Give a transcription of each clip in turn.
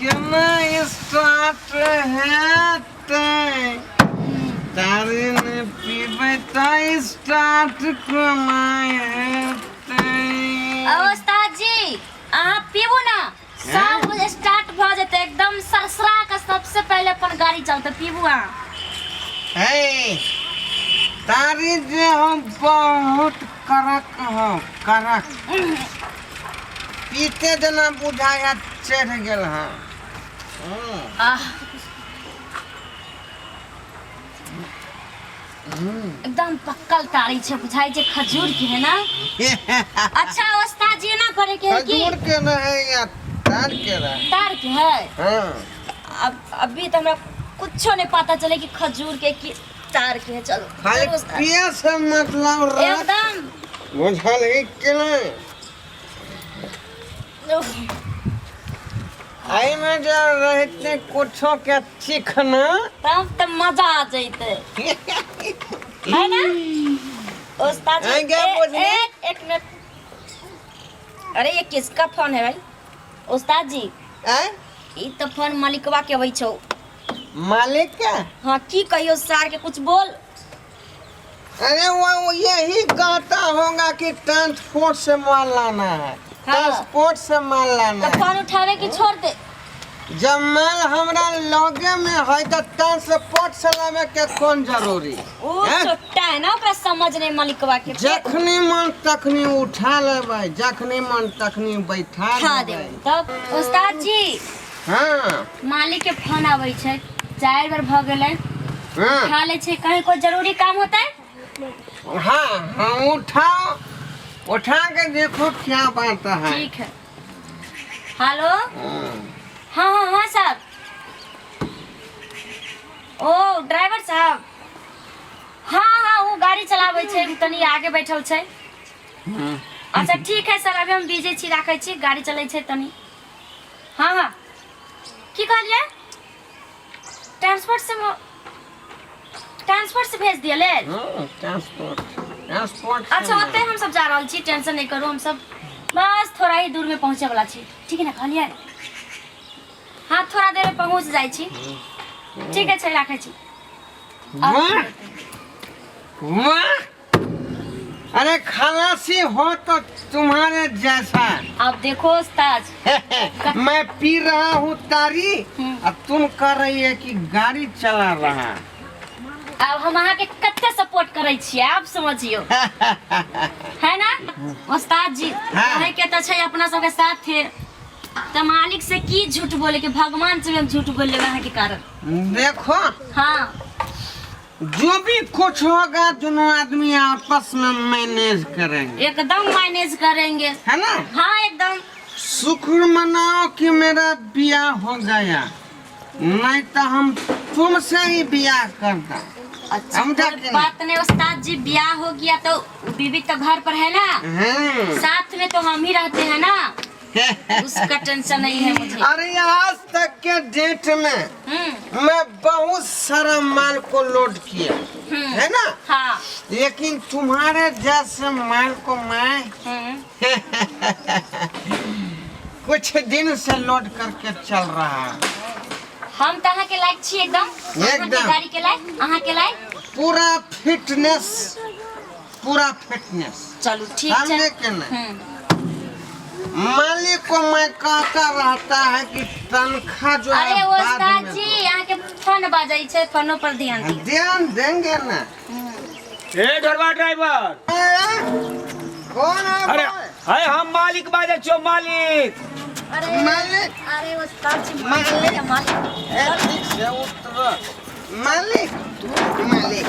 केना स्टार्ट हेतै? तारी ने पीबै तऽ स्टार्ट कोना हेतै? उस्ताद जी, अहाँ पीबू ना, सब कुछ स्टार्ट भऽ जेतै, एकदम सरसरा के सबसे पहले अपन गाड़ी चलतै। पीबू अहाँ। हे, तारी जे हम बहुत कड़क हूँ, कड़क। पीते जेना बुझाया चढ़ि गेल हँ। आह, एकदम पक्कल तारी छै, बुझाइ छै खजूर के है ना। अच्छा उस्ताद जी, एना करे के है कि खजूर के रहे या तार के रहे? तार के है। हाँ। अब अभी तो हमरा कुछो नहीं पता चले कि खजूर के कि तार के है। चलो खाली चलो उस्ताद। पिए से मतलब रख। एकदम। बुझल ही कि नहीं? उफ, एहिमे जे रहते कुछो के चिखना तब तो मजा आ जैते है ना उस्ताद जी? आगे बुझली? एक एक मिनट, अरे ये किसका फोन है भाई? उस्ताद जी, आँय? ई तो फोन मालिकवा के अबै छौ। मालिक के? हाँ, की कहियो सार के, कुछ बोल। अरे वो यही कहता होगा कि ट्रांसपोर्ट से माल लाना है। हाँ। ट्रांसपोर्ट से माल लाना तो है। फोन उठावे के छोड़ दे। जब माल हमरा लगे में है तो ट्रांसपोर्ट से लावे के कौन जरूरी? उ हैं? छोटा है ना, ओकरा समझ नहीं मालिकवा के। जखनी मन तखनी उठा लेबै, जखनी मन तखनी बैठा खा दे। देबै। तब उस्ताद जी, हाँ। मालिक के फोन आबै छै, 4 बेर भऽ गेलै। हाँ। उठा लै छै, कहीं कोई जरूरी काम होता है। हाँ हाँ, उठाओ, उठा के देखो क्या बात है। ठीक है। हेलो। हाँ। हाँ हाँ हाँ साहब, ओ ड्राइवर साहब, हाँ हाँ, वो गाड़ी चलाबै छै, उ तनी आगे बैठल छै। अच्छा ठीक है सर, अभी हम बिजी छी, राखै छी, गाड़ी चलै छै तनी। हाँ हाँ, की कहलियै? ट्रांसपोर्ट से, ट्रांसपोर्ट से भेज दिया ले? हाँ, ट्रांसपोर्ट, ट्रांसपोर्ट से। अच्छा, ओते हम सब जा रहल छी, टेंशन नहीं करू, हम सब बस थोड़ा ही दूर में पहुंचे वाला छी। ठीक है ना कहलियै? हाँ, थोड़ा देर में पहुंच जाइ छी। ठीक है छै, राखै छी। वाह वाह, अरे खलासी हो तो तुम्हारे जैसा। अब देखो उस्ताद। मैं पी रहा हूँ तारी और तुम कर रही है कि गाड़ी चला रहा। अब हम अहाँ के कते सपोर्ट करै छियै, आप समझियो है ना उस्ताद जी? हाँ। अहाँ के तऽ छै अपना सबके साथ थे, तऽ मालिक से की झूठ बोले के, भगवान से भी हम झूठ बोल लेबै अहाँ के कारण। देखो। हाँ। जो भी कुछ होगा दोनों आदमी आपस में मैनेज करेंगे। एकदम मैनेज करेंगे। है ना? हाँ, एकदम। शुक्र मनाओ कि मेरा ब्याह हो गया, नहीं तो हम तुमसे ही ब्याह करता। अच्छा, समझा कोई कि नहीं? बात नहीं उस्ताद जी, ब्याह हो गया तो बीवी तो घर पर है ना? साथ में तो हम ही रहते हैं ना, उसका टेंशन नहीं है मुझे। अरे आज तक के डेट में मैं बहुत सारा माल को लोड किया है ना? हाँ। लेकिन तुम्हारे जैसे माल को मैं कुछ दिन से लोड करके चल रहा है। हम तो अहाँ के लायक छी एकदम, अहाँ के एकदम। गाड़ी के लायक, अहाँ के लायक। पूरा फिटनेस, पूरा फिटनेस। चलू ठीक छै। समझे कि नहीं? मालिक को मैं कहता रहता है कि तनख्वाह जो अरे है बाद उस्ताद में जी, अहाँ के फोन बजै छै, फोनो पर ध्यान दो। दियौ। ध्यान देंगे ना। ए ढोरबा ड्राइवर। ए, कौन है? अरे भाई? है, हम मालिक बाजै छियौ, मालिक। अरे मालिक। अरे उस्ताद जी, मालिक। मालिक। ए, ठीक से उतर मालिक, मालिक।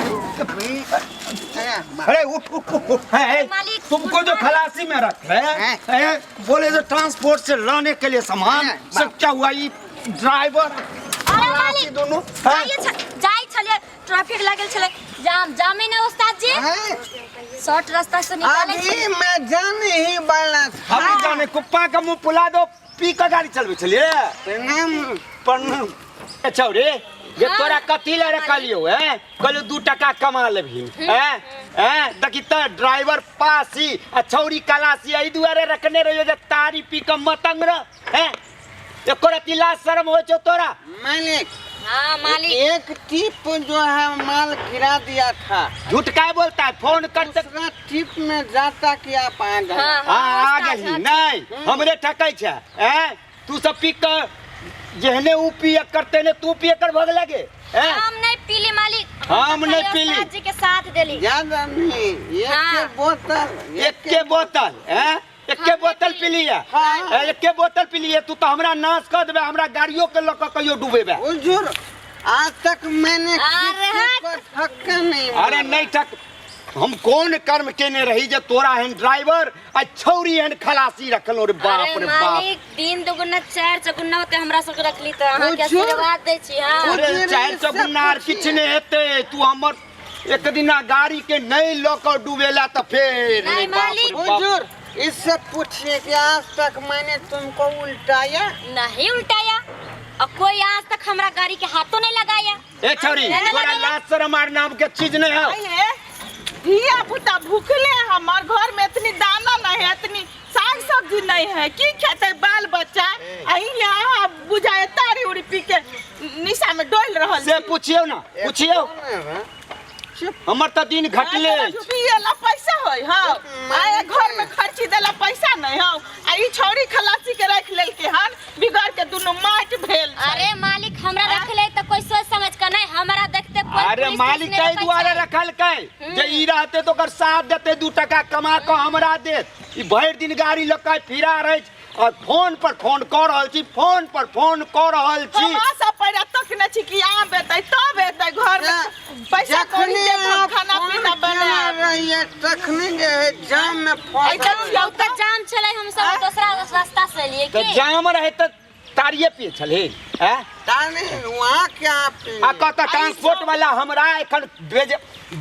अरे, अरे उठ उठ उठ उठ है, है, मालिक, तुमको जो खलासी में रख है, है, बोले जो ट्रांसपोर्ट से लाने के लिए सामान हैं, सब क्या हुआ ये ड्राइवर अरे खलासी मालिक, दोनों हैं? जाइए जाइ छलियै, ट्रैफिक लागल छलै, जाम जामे ना उस्ताद जी, शॉर्ट रास्ता से निकाले। अभी मैं जाने ही वाला था। हम जाने कुप्पा का मुंह पुला दो, पी के गाड़ी चलबै छलिए। प्रणाम। प्रणाम छौरे जे। हाँ। तोरा कथी लए रखलियौ हैं? कहलियौ 2 टका कमा लेबही हैं? हैं, देखी तऽ ड्राइवर पासी आ छौरी कलासी, एहि दुआरे रखने रहियो जे तारी पी कऽ मतंग रह हैं? एको रत्ती लाज शरम होइ छौ तोरा? मालिक, हाँ मालिक। एक टिप जो है माल गिरा दिया था। झूठ काय बोलता है? फोन कर दूसरा टिप में जाता कि आप आ गए। हाँ। हाँ, आ उस्ताद, गेली। हाँ। नहीं, हमरे ठकै छै। हैं, तू सब पी के जेहने ऊ पिए करते ने तू पिए कर भग लगे। हैं? हम नहीं पीली मालिक। हम तो नहीं खाली पीली। उस्ताद जी के साथ देली। ज्यादा नहीं, एक हाँ। के बोतल। एक के बोतल। हैं, एके हम नहीं बोतल पीली। पी लिया? हाँ। एके बोतल पी लिया? तू तो हमरा नाश कर देबे, हमरा गाड़ियों के लऽ कऽ कहियो डूबेबे। हुजूर, आज तक मैंने अरे किसी हट। को धक्का नहीं अरे मारा। नहीं ठक, हम कोन कर्म केने रही जे तोरा एहन ड्राइवर आ छौरी एहन खलासी रखलो रे बाप अरे रे बाप। मालिक, दिन दुगुना चार चौगुना होते हमरा सबके रखली तऽ अहाँके हुजूर। आशीर्वाद दै छी। हाँ। अरे हुजूर, चारि इससे चौगुना आर पूछिए। किछु नहि हेतै। तू हमर एक दिना गाड़ी के नहीं लऽ कऽ डूबेला तऽ फेर नहीं, रे बाप मालिक। रे बाप। हुजूर, इससे पूछिए कि आज तक मैंने तुमको उल्टाया? नहीं उल्टाया, और कोई आज तक हमरा गाड़ी के हाथों नहीं लगाया। ए छौरी, नहीं तोरा लगाया। लाज शरम आर नाम के चीज नहीं है? आइए, धिया पुता भूखले, हमार घर में इतनी दाना नहीं है, इतनी साग सब्जी नहीं है, की खेते बाल बच्चा? आ यहाँ बुझाए तारी उड़ी पी के निशा में डोल रहल से छी। पूछियौ ना, पूछियौ। कौन है बा? चुप। हमर तऽ दिन घटले आ, अछि। पिए ला पैसा होय? हाँ, आ घर में खर्ची देला पैसा नहीं हो, आ ई छौरी खलासी के रख लेलके हन, बिगड़ के दुनू माटि भेल छै। अरे मालिक, हमरा रखले तऽ कोई सोच समझ के नहीं, हमरा देखते कोई अरे पुलिस मालिक, नहीं ताहि रोकै दुआरे छै। रखलकै जे ई रहते तऽ ओकर साथ देते, 2 टका कमा कऽ हमरा देत। ई भरि दिन गाड़ी लऽ कऽ फिरा रहै छै और फोन पर फोन कऽ रहल छी, फोन पर फोन कऽ रहल छी। हम आशा पैरा तकने छी कि आम एतै तब एतै घर में पैसा कौड़ी जखने देब हम आप खाना फोन पीना केने बनायब। रहिए तखने जे है जाम में ऐ फंसल। देखियौ तऽ जाम छलै, हम सब दोसरा रास्ता से एलियै। तऽ की जाम रहै तऽ तारिये पिए छलही? हैं? तानी वहाँ क्या पी? आ कतऽ ट्रांसपोर्ट वाला हमरा एखन भेज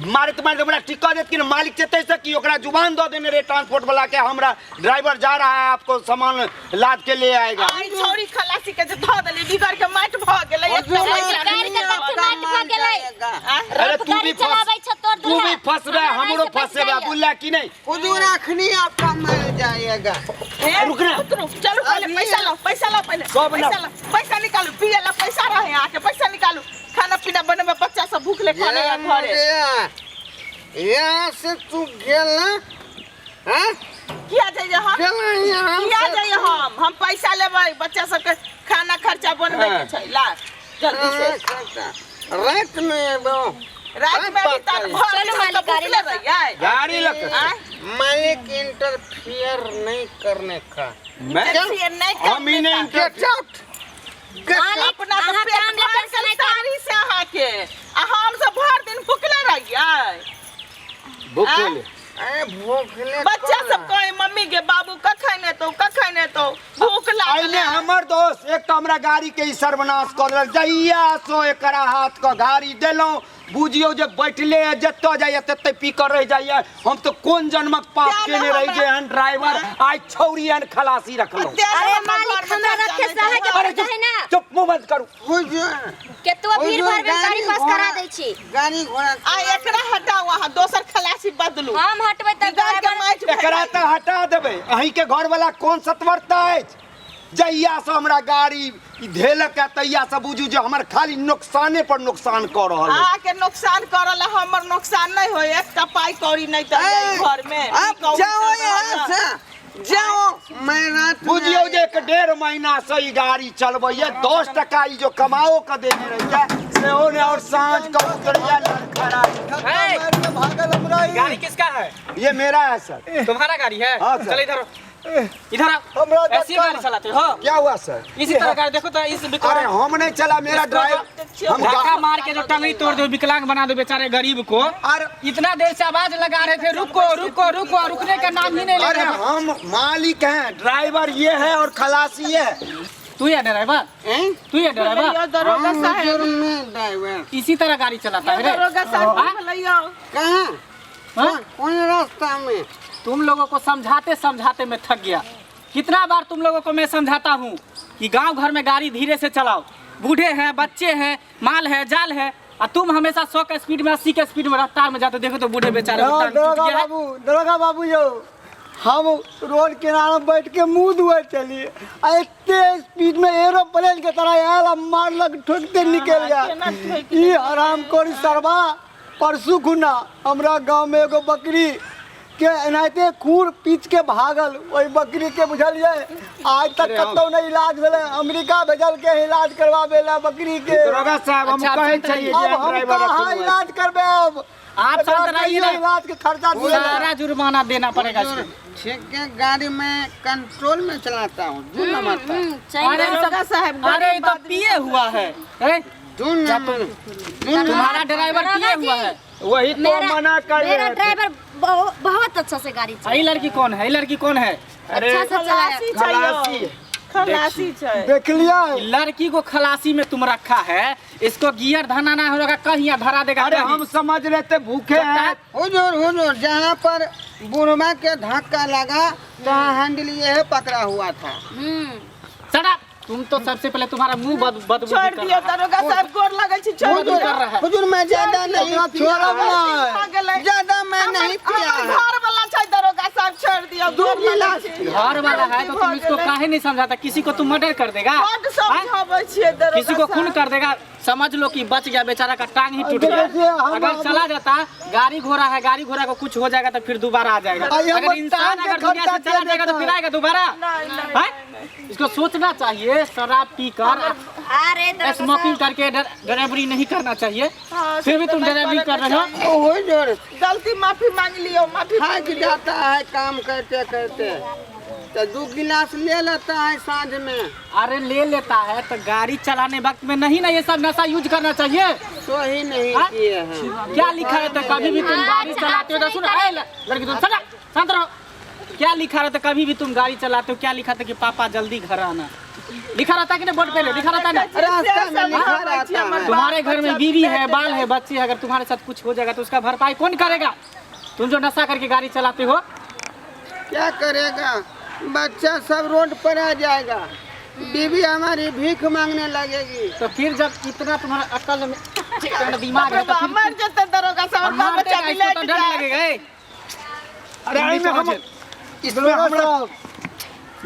मारैत मारैत हमरा ठीक कऽ देत कि ने? मालिक चेतै से कि ओकरा जुबान दऽ देने रहे ट्रांसपोर्ट वाला के, हमरा ड्राइवर जा रहा है, आपको सामान लाद के ले आएगा। आई छौरी खलासी के जे धऽ देली, बिगड़ के माटि भऽ गेलै। एकटा हुजूर, पैसा गाड़ी के नहि। तक माटि भऽ गेलै। जाएगा। अरे तू गाड़ी भी फंस, चलाबै छ तोर तू भी दुल्हा। फंसबे, हमरा हमरो से बच फंसेबे। जाइए। बुझला कि नहीं? हुजूर, अखनी आपका मर जाएगा। हे, रुक ना। उतरू, चलू पहले। अभी- पैसा लाओ, पैसा लाओ पहले। सब लाओ। पैसा लाओ, पैसा निकालू, पिए ला पैसा रहे आके पैसा निकालू, खाना पीना बनेबे, बच्चा सब भूखले खाने ये या घरे। मुर्गिया, यहाँ से तू गेला हाँ? किया जाइए हम? गेला यहाँ किया से जाइए हम? हम पैसा लेबै, बच्चा सबके खाना खर्चा बनबै के हाँ। छै, ला जल्दी से। खर्चा रात में एबो। रात में भी तर भर चलू दिन मालिक, हम तऽ गाड़ी भूखले लऽ कऽ। रहियै। गाड़ी लऽ कऽ। आँय? मालिक, इंटरफियर नहीं करने का। मैं इंटरफियर नहीं हम ही करने नहीं का। Inter get out. मालिक, अपना तऽ अहाँ पेट काम लऽ भर टेंशन गेल नहि करू। साड़ी से अहाँके, आ हम सब भर दिन भुखले रहियै। भूखे। अरे भूखले बच्चा कौन सब है? कहे मम्मी के बाबू कखन एतौ, कखन एतौ, भूख लागल। एहिमे हमर दोस्त एक तऽ हमरा गाड़ी के ई सर्वनाश कऽ देलक। जहिया सो एकरा हाथ के गाड़ी देलहुँ, बुझियौ जे बैठले है, जतऽ जाइए तते पी कऽ रहि जाइए। हम तऽ कोन जन्मक पाप तें ने केने रही हमरा- जे एहन ड्राइवर आइ छौरी एहन खलासी रखलहुँ। तें अरे हमरा मालिक, घरमे हमरा चर्चा रखे नहि से अहाँके छै। अरे पता चुप है ना? चुप, मुँह बंद करू। हुजूर, केतबो भीड़ हुजूर, भाड़ में गाड़ी गाड़ी पास करा घोड़ा- दै छी। गाड़ी घोड़ा। आ एकरा हटाउ, अहाँ दोसर खलासी बदलू। हम हटबै तऽ बिगड़ के ड्राइवर माटि भए एकरा जाइ। तऽ हटा देबै। अहींके घरवला कोन सतवर्ता अछि? जहियासँ हमरा गाड़ी ई धेलक है तहियासँ बुझू जे हमर खाली नुकसाने पर नुकसान कऽ रहल अछि। अहाँके नुकसान करल, हमर नुकसान नहि होय। एकटा पाइ कौड़ी नहि दैया ई घर में। आप जाओ यहाँ से, जाओ, मैं रात में बुझियौ जे 1.5 महीना से ई गाड़ी चलबैया, 10 टका ई जो कमाओ के देने रहिया सेहो ने, और साँझ के उतरैया लड़खड़ा। भागल हमरा ई। गाड़ी किसका है? ये मेरा है सर। तुम्हारा गाड़ी है? हाँ, सर। चलो इधर, इधर आओ। हमरा ऐसी धक्का गाड़ी चलाते हो? क्या हुआ सर? इसी तरह गाड़ी देखो तो इस अरे विकलांग हम नहीं चला, मेरा ड्राइवर हम धक्का मार के जो टंगड़ी तोड़ दो, विकलांग बना दो बेचारे गरीब को। अरे इतना देर से आवाज लगा रहे थे, रुको रुको रुको, रुकने का नाम ही नहीं ले अरे रहे थे। हम मालिक हैं, ड्राइवर ये है और खलासी है। तू ही है ड्राइवर? हैं? तू ही है ड्राइवर? यौ दरोगा हम साहेब। हुजूर में ड्राइवर। इसी तरह गाड़ी चलाता है रे? दरोगा साहेब, हाँ? भेलैयौ। कहाँ? हाँ? कौन रास्ता में? तुम लोगों को समझाते समझाते मैं थक गया। कितना बार तुम लोगों को मैं समझाता हूँ कि गांव घर में गाड़ी धीरे से चलाओ, बूढ़े हैं, बच्चे हैं, माल है, जाल है, और तुम हमेशा 100 के स्पीड में, 80 के स्पीड में रफ्तार में जाते हो। देखो तो बूढ़े बेचारे को टांग टूट दरोगा गया है। बाबू, दरोगा बाबू यौ, हम रोड किनारे बैठ के मुंह धुए चलिए आ एते स्पीड में एरोप्लेन के तरह आयल आ मारलक ठोकते निकल केना गया ठोकि ई हराम कोरी सरवा। परसू खुना हमरा गांव में एगो बकरी के एनाहिते खूर पीच के भागल, ओहि बकरी के बुझलिए आज तक कतौ नहीं इलाज भेलै, अमेरिका भेजल के इलाज करवाबे ला बकरी के। दरोगा साहब हम अच्छा, कहै आप छलियै अब जे हम ड्राइवर कहाँ रखू। इलाज करबे अब? आप एकरा शांत रहिए कहियो ना। इलाज के खर्चा दिए सारा जुर्माना देना पड़ेगा इसको। ठीक है, गाड़ी में कंट्रोल में चलाता हूँ, दू नंबर पर। सही अरे बात। दरोगा साहब अरे ये गरीब तो पिए हुआ है ए, दू नंबर तुम्हारा ड्राइवर दरोगा पिए हुआ जी, है। वही तो मेरा मना कर मेरा रहे थे। ड्राइवर बहुत अच्छा से गाड़ी चला ये लड़की कौन है? ये लड़की कौन है? अरे अच्छा से चलाया। खलासी छै यौ। खलासी। खलासी छै। देख लिया लड़की को खलासी में तुम रखा है, इसको गियर धराना होगा कहीं धरा देगा। अरे कहीं। हम समझ रहे थे भूखे हैं। हुजूर हुजूर, जहाँ पर बुढ़वा के धक्का लगा तहाँ हैंडल ये पकड़ा हुआ था। Shut up! तुम तो सबसे पहले तुम्हारा मुंह बद बदबू छोड़ कर दियौ रहा है। दरोगा साहब, गोर लगै छी, छोड़ बदबू दियौ। कर रहा है। हुजूर मैं ज्यादा नहीं एकरा पिया छोड़ब है। नहीं। भऽ गेलै। ज्यादा मैं नहीं पिया हमर है। घर वाला छै दरोगा साहब, छोड़ दियौ, दू गोर लगै गिलास छी। घर वाला है तो तुम इसको काहे नहीं समझाता? किसी को तुम मर्डर कर देगा, बड्ड हाँ? समझाबै छियै दरोगा किसी को खून साहब। कर देगा। समझ लो कि बच गया बेचारा का टांग ही टूट गया। देखिए, हम- अगर चला जाता, गाड़ी घोड़ा है, गाड़ी घोड़ा को कुछ हो जाएगा तो फिर दोबारा आ जाएगा। आई हम अगर इंसान टांग के अगर दुनिया से खर्चा चला के जाएगा तो देता फिर है। आएगा दोबारा। नहीं, नहीं, हैं? इसको सोचना चाहिए, शराब पी कर अरे दरोगा स्मोकिंग साहब, करके ड्राइवरी नहीं करना चाहिए। हाँ, फिर भी से तुम तो नहीं ड्राइवरी कर रहे हो। करके ओ हुजूर, गलती माफी मांग लियौ, माफी थक मांग लियौ। जाता है काम करते करते, तो दो गिलास ले लेता है साँझ में। अरे ले लेता है तो गाड़ी चलाने वक्त में नहीं ना ये सब नशा यूज करना चाहिए। तो ही नहीं हाँ? किए हैं। क्या लिखा रहता है? कभी भी तुम गाड़ी अच्छा, चलाते हो तो अच्छा, सुनो, ए, लड़की तुम सदा शांत रहो। क्या लिखा रहता है? कभी भी तुम गाड़ी चलाते हो क्या लिखा था कि पापा जल्दी घर आना? लिखा रहता है कि नहीं? बोर्ड पे लिखा रहता है ना? रास्ता में लिखा रहता है। तुम्हारे घर में बीवी है, बाल है, बच्चे है, अगर तुम्हारे साथ कुछ हो जाएगा तो उसका भरपाई कौन करेगा? तुम जो नशा करके गाड़ी चलाते हो। क्या करेगा, बच्चा सब रोड पर आ जाएगा, बीवी हमारी भीख मांगने लगेगी। तो फिर जब इतना तुम्हारा अकल में तुम्हारा दिमाग है तो फिर मर जेतै दरोगा साहब, मार बाल बच्चा देगा, इसको तो बिलट डर जायत। लगेगा। ए। अरे एहिमे हम इसमें दरोगा हमरा साहब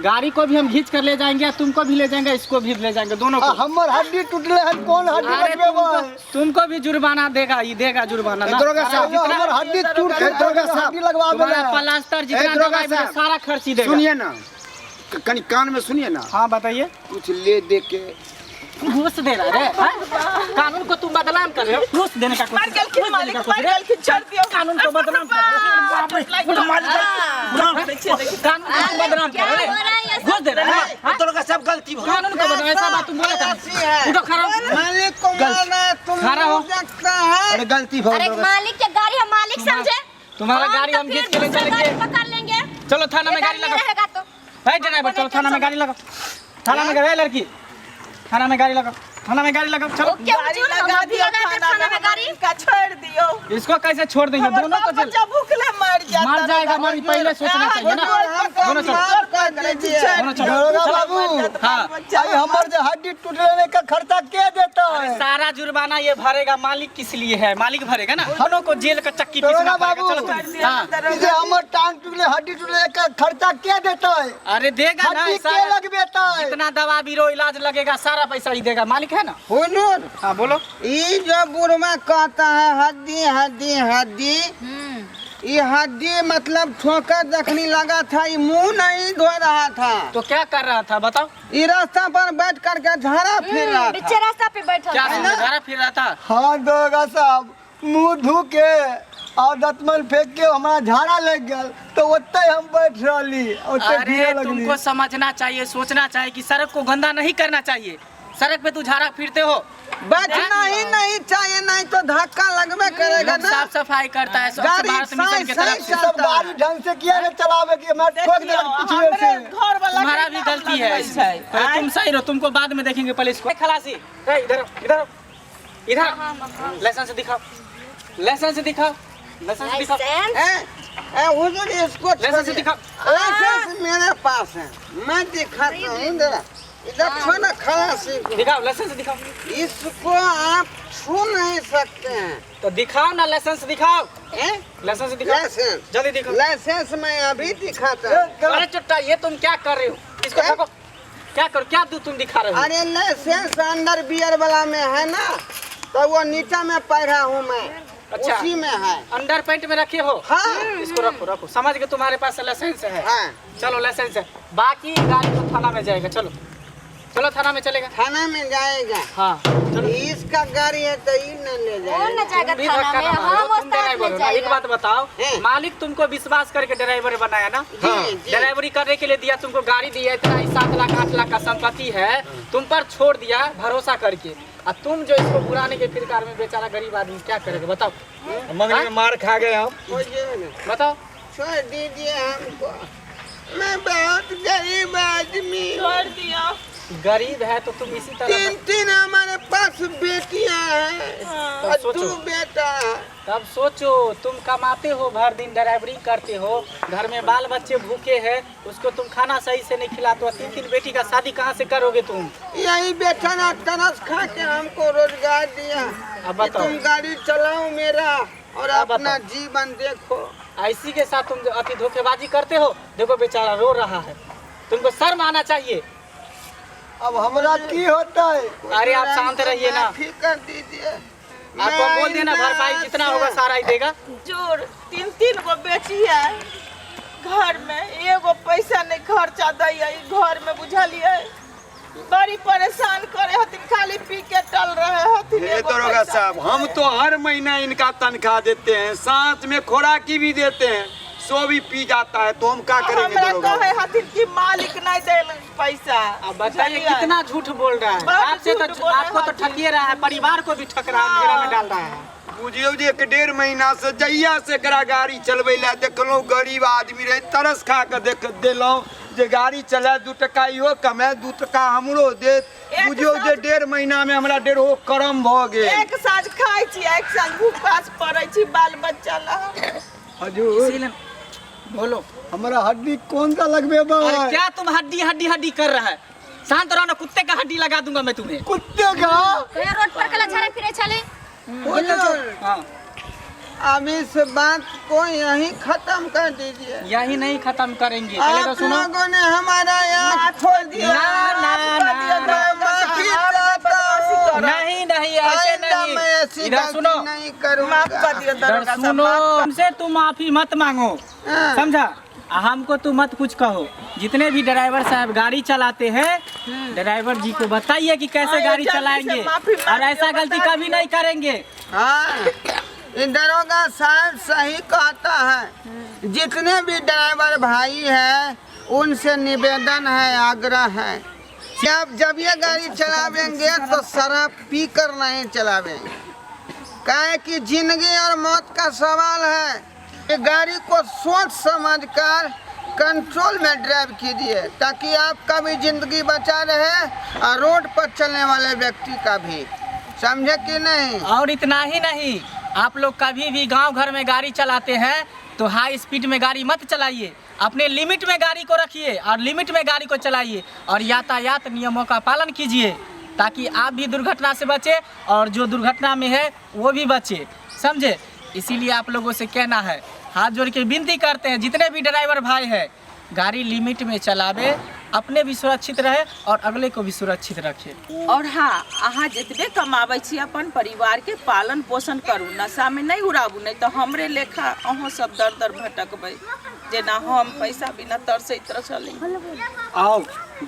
गाड़ी को भी हम खींच कर ले जाएंगे, तुमको भी ले जाएंगे, इसको भी ले जाएंगे, दोनों आ को। हमर हड्डी टूटले हन, कोन हड्डी अरे लगबेबै? तुमको भी जुर्माना देगा, ये देगा जुर्माना ना। दरोगा साहब, जितना- हमर हड्डी टूट ए, दरोगा साहब, हड्डी लगवाबे तुम्हारा ला। प्लास्टर ए, जितना दरोगा दवाई मिले, साहब, सारा खर्च ही देगा। सुनिए ना, कनी कान में सुनिए ना। हाँ बताइए। कुछ ले दे के घूस दे रहा है हाँ? कानून को तुम बदनाम कर रहे हो, घूस देने का मर कोशिश गेलखिन घूस देने मालिक, का मर कोशिश। गेलखिन, छोड़ दियौ। कानून को बदनाम कर रहे हो। कानून को तुम बदनाम कर क्या रहे हो हो। रहा है ये सब? घूस दे रहा है हाँ? दरोगा साहब गलती हो कानून को बदनाम, ऐसा बात तुम बोला खलासी है। उठो खड़ा हो। मालिक को मारना है, तुम खड़ा हो। देखता है। अरे गलती हो अरे मालिक के गाड़ी हम मालिक समझे, तुम्हारा हम गाड़ी तो हम फिर खींच के ले दूसरा चलेंगे। गाड़ी पकड़ लेंगे। चलो थाना में ये गाड़ी गाड़ी लगाओ। रहेगा तो ए ड्राइवर चलो थाना में गाड़ी लगाओ, थाना में गाड़ी, ए लड़की थाना में गाड़ी लगाओ, थाना में गाड़ी लगाओ, चलो। ओके गाड़ी हुजूर, हम लगा अभी दियौ लगा देब थाना थाना में, में गाड़ी। इनका छोड़ दियौ। इसको कैसे छोड़ देंगे? हमर दोनों को बाल जेल बच्चा भूखले मर जाता। मर जाएगा, मर पहले सोचना चाहिए ना। दोनों चलो, माफ कर दीजिए। दोनों चलो। दरोगा बाबू, हाँ। आई हमर जे हड्डी टूटले का खर्चा के देता है? सारा जुर्माना ये भरेगा मालिक, किस लिए है? मालिक भरेगा ना। दोनों को जेल का चक्की दरोगा पीसना पड़ेगा। बाबू। चलो तुम। हाँ। ई जे हमर टांग टूटले हड्डी टूटले का खर्चा के देता है? अरे देगा ना हड्डी के सारा, लगबेता है? जितना दवा बीरो इलाज लगेगा सारा पैसा ही देगा मालिक है ना। हुजूर, हाँ बोलो। ये जो बुढ़वा कहता है हड्डी हड्डी हड्डी, ये हड्डी मतलब ठोकर जखनी लगा था, ये मुंह नहीं धो रहा था। तो क्या कर रहा था बताओ? ये रास्ता पर बैठ करके झाड़ा फिर रहा था। बीचे रास्ता पे बैठल क्या था। झाड़ा फिर रहा था? हाँ दरोगा साहब, मुंह धो के और दतमन फेंक के हमारा झाड़ा लग गया तो ओते हम बैठ रहली, ओते अरे फिरे लगली। तुमको समझना चाहिए, सोचना चाहिए कि सड़क को गंदा नहीं करना चाहिए। सड़क पे तू झाड़ा फिरते हो, बैठना ही नहीं चाहिए, नहीं तो धक्का लगबे करेगा लोग ना। साफ सफाई करता है स्वच्छ गाड़ी भारत मिशन के साई- तरफ से। साई- सब गाड़ी ढंग से किया ने चलावे की मैं ठोक देलक पिछुए से। घर वाला तुम्हारा भी गलती है इसमें। पहले तुम सही रहो, तुमको बाद में देखेंगे पहले इसको। खलासी, ए, इधर आओ, इधर आओ, इधर लाइसेंस दिखाओ, लाइसेंस दिखाओ, लाइसेंस दिखाओ, लाइसेंस? ए, ए, हुजूर इसको लाइसेंस छोड़िए। दिखाओ। लाइसेंस मेरे पास है, मैं दिखाता हूँ जरा। देखो ना खलासी को। दिखाओ लाइसेंस दिखाओ। इसको आप छू नहीं सकते हैं। तो दिखाओ ना लाइसेंस दिखाओ। हैं? लाइसेंस दिखाओ। लाइसेंस? जल्दी दिखाओ। लाइसेंस मैं अभी दिखाता हूँ। अरे चुट्टा ये तुम क्या कर रहे हो? इसको हैं? ठोको। क्या करो, क्या दू तुम दिखा रहे हो? अरे लाइसेंस अंदर बियर वाला में है ना, तो वो नीचा में पढ़ा हूँ मैं। अच्छा। उसी में है। अंडर पैंट में रखे हो? हाँ। इसको रखो रखो, समझ गए तुम्हारे पास लाइसेंस है। हाँ। चलो लाइसेंस है, बाकी गाड़ी तो थाना में जाएगा। चलो चलो थाना में चलेगा। थाना में जाएगा। हाँ चलो। इसका गाड़ी है तो ये न ले कौन जाएगा। न जाएगा तुम भी थाना धक्का में, ना मारो, हम तुम साथ ड्राइवर में हो ना। एक जाएगा। बात बताओ, हैं। मालिक तुमको विश्वास करके ड्राइवर बनाया ना? जी, जी। ड्राइवरी करने के लिए दिया तुमको, गाड़ी दिया, इतना ही 7 लाख 8 लाख का संपत्ति है तुम पर छोड़ दिया भरोसा करके, और तुम जो इसको बुराने के फिरकार में बेचारा गरीब आदमी क्या करेगा बताओ? मंगनी में मार खा गए हम। मुझे बताओ। छोड़ दीजिए हमको, मैं बहुत गरीब आदमी हूँ। छोड़ दिया। गरीब है तो तुम इसी तरह तीन तीन हमारे पास बेटियां हैं तब और सोचो। 2 बेटा है। तब सोचो, तुम कमाते हो, भर दिन ड्राइवरी करते हो, घर में बाल बच्चे भूखे हैं, उसको तुम खाना सही से नहीं खिलाते हो, 3-3 बेटी का शादी कहाँ से करोगे तुम? यही बेटा ना तरस खा के हमको रोजगार दिया। अब बताओ। कि तुम गाड़ी चलाओ मेरा और अब अपना बताओ। जीवन देखो। ऐसी के साथ तुम जो अति धोखेबाजी करते हो, देखो बेचारा रो रहा है, तुमको शर्म आना चाहिए। अब हमरा की होता है? अरे आप शांत रहिए ना। माफी कर दीजिए। आपको हम बोल दिया ना, भरपाई जितना होगा सारा ही देगा। जोर 3-3 गो बेची है घर में, एगो पैसा नहीं खर्चा दैया ई घर में, बुझलिए? बड़ी परेशान करे हथिन, खाली पी के टल रहे हथिन। हे एगो दरोगा पैसा साहब, हम तो हर महीना इनका तनख्वाह देते हैं, साथ में खुराकी भी देते हैं, सो भी पी जाता है, तो हम क्या करेंगे हमरा दरोगा? कहे हथिन कि मालिक नहीं देल पैसा। अब बताइए बुझलिए? कितना झूठ बोल रहा है। बहुत आपसे तो झूठ बोल रहा आपको तो हथिन। ठकिए रहा है, परिवार को भी ठक रहा है, अंधेरा में डाल रहा है। बुझियौ जे 1.5 महीना से जहिया से एकरा गाड़ी चलबै लए देखलहुँ, गरीब आदमी रहे, तरस खा के देख देलहुँ जे गाड़ी चलाए, 2 टका इहो कमाए, 2 टका हमरो देत। एक बुझियौ जे साँझ- 1.5 महीना में हमरा 1.5 करम भऽ गेल। एक साँझ खाइ छी, एक साँझ भूख पड़ै छी बाल बच्चा ला। हजूर इसीलिए बोलो, हमरा हड्डी कौन सा लगबे अरे क्या तुम हड्डी हड्डी हड्डी कर रहा है? शांत रहो ना, कुत्ते का हड्डी लगा दूंगा मैं तुम्हें। कुत्ते का? कहियो रोड पर कला झाड़े फिरे छले। हुजूर, हाँ। अब इस बात को यहीं खत्म कर दीजिए। यही नहीं खत्म करेंगे, पहले तो आप सुनो। लोगों ने हमारा यहाँ खोल दिया। ना, ना, ना, मैं माफी चाहता हूँ। नहीं नहीं, ऐसे आइंदा मैं नहीं। ऐसी इधर गलती सुनो, नहीं करूँगा। माफ कर दियो इधर दरोगा साहब, सुनो, माफ कर- हमसे तुम माफी मत मांगो, हाँ। समझा? हमको तुम मत कुछ कहो। जितने भी ड्राइवर साहब गाड़ी चलाते हैं, ड्राइवर जी को बताइए कि कैसे हाँ, ये गाड़ी जल्दी से चलाएंगे माफी मांग और ऐसा लियो, गलती बता कभी दियो। नहीं करेंगे। हाँ, ये दरोगा साहब सही कहता है। जितने भी ड्राइवर भाई हैं उनसे निवेदन है, आग्रह है कि आप जब ये गाड़ी चलावेंगे तो शराब पी कर नहीं चलावेंगे। काहे कि जिंदगी और मौत का सवाल है। ये गाड़ी को सोच समझकर कंट्रोल में ड्राइव कीजिए ताकि आपका भी जिंदगी बचा रहे और रोड पर चलने वाले व्यक्ति का भी, समझे कि नहीं? और इतना ही नहीं, आप लोग कभी भी गांव घर में गाड़ी चलाते हैं तो हाई स्पीड में गाड़ी मत चलाइए, अपने लिमिट में गाड़ी को रखिए और लिमिट में गाड़ी को चलाइए और यातायात नियमों का पालन कीजिए ताकि आप भी दुर्घटना से बचे और जो दुर्घटना में है वो भी बचे, समझे? इसीलिए आप लोगों से कहना है, हाथ जोड़ के विनती करते हैं, जितने भी ड्राइवर भाई हैं गाड़ी लिमिट में चलावे, अपने भी सुरक्षित रहे और अगले को भी सुरक्षित रखे। और हाँ, अहाँ जतबे कमाबै छी अपन परिवार के पालन पोषण करू, नशा में नहीं उड़ाबू, नहीं तो हमरे लेखा अहों सब दर दर भटकबै, जेना हम पैसा बिना तरसैत छली। आओ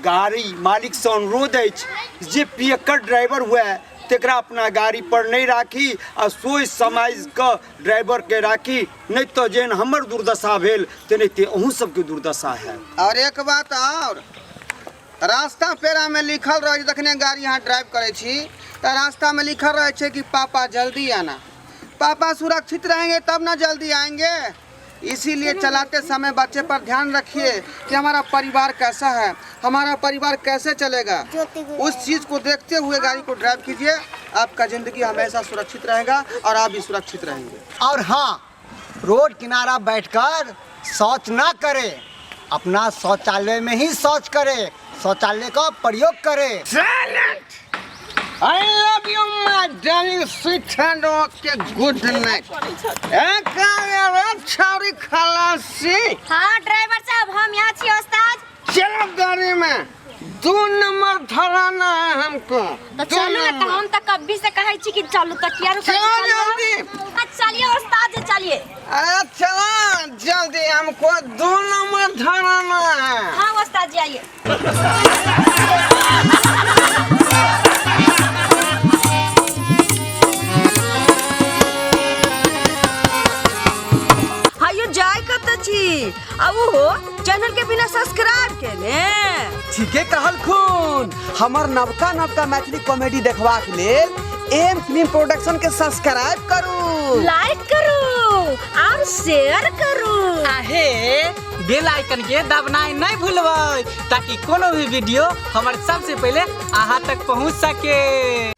गाड़ी मालिक से अनुरोध अछि जे पियक्कर ड्राइवर हुए तेकरा अपना गाड़ी पर नहीं राखी आ सोचि समझि कऽ ड्राइवर के राखी, नहीं तो जेहन हमर दुर्दशा भेल तेनाहिते अहूँ सबके दुर्दशा हैत। और एक बात और, रास्ता पेरा में लिखल रहे, जखने गाड़ी अहाँ ड्राइव करै छी तऽ रास्ता में लिखल रहे छै कि पापा जल्दी आना, पापा सुरक्षित रहेंगे तब ना जल्दी आएंगे। इसीलिए चलाते समय बच्चे पर ध्यान रखिए कि हमारा परिवार कैसा है, हमारा परिवार कैसे चलेगा, उस चीज़ को देखते हुए गाड़ी को ड्राइव कीजिए। आपका ज़िंदगी हमेशा सुरक्षित रहेगा और आप भी सुरक्षित रहेंगे। और हाँ, रोड किनारा बैठकर शौच ना करे, अपना शौचालय में ही शौच करे। शौचालय का प्रयोग करे। Silent! I love you, my darling sweetheart. Okay, good night. ए काहे छौरी खलासी? हाँ ड्राइवर साहब, हम यहाँ छी उस्ताद। चलो गाड़ी में, 2 नंबर धराना है हमको। तो दू चलू ना, तो नंबर। हम तो कभी से कहै छी कि चलू, तो किया रुकै छी? चलो चलू। जल्दी। हाँ, चलिए उस्ताद जी, चलिए। अरे चलो जल्दी, हमको 2 नंबर धराना है। हाँ उस्ताद जी, आइए। हायो जाय कत छी आ ओहो चैनल के बिना सब्सक्राइब केने। ठीके कहलखुन, हमर नवका नवका मैथिली कॉमेडी देखबाक लेल एम फिल्म प्रोडक्शन के सब्सक्राइब करू, लाइक करू और शेयर करू। आहे बेल आइकन के दबनाइ नहीं भूलबै ताकि कोनो भी वीडियो हमर सबसे पहले अहाँ तक पहुँच सके।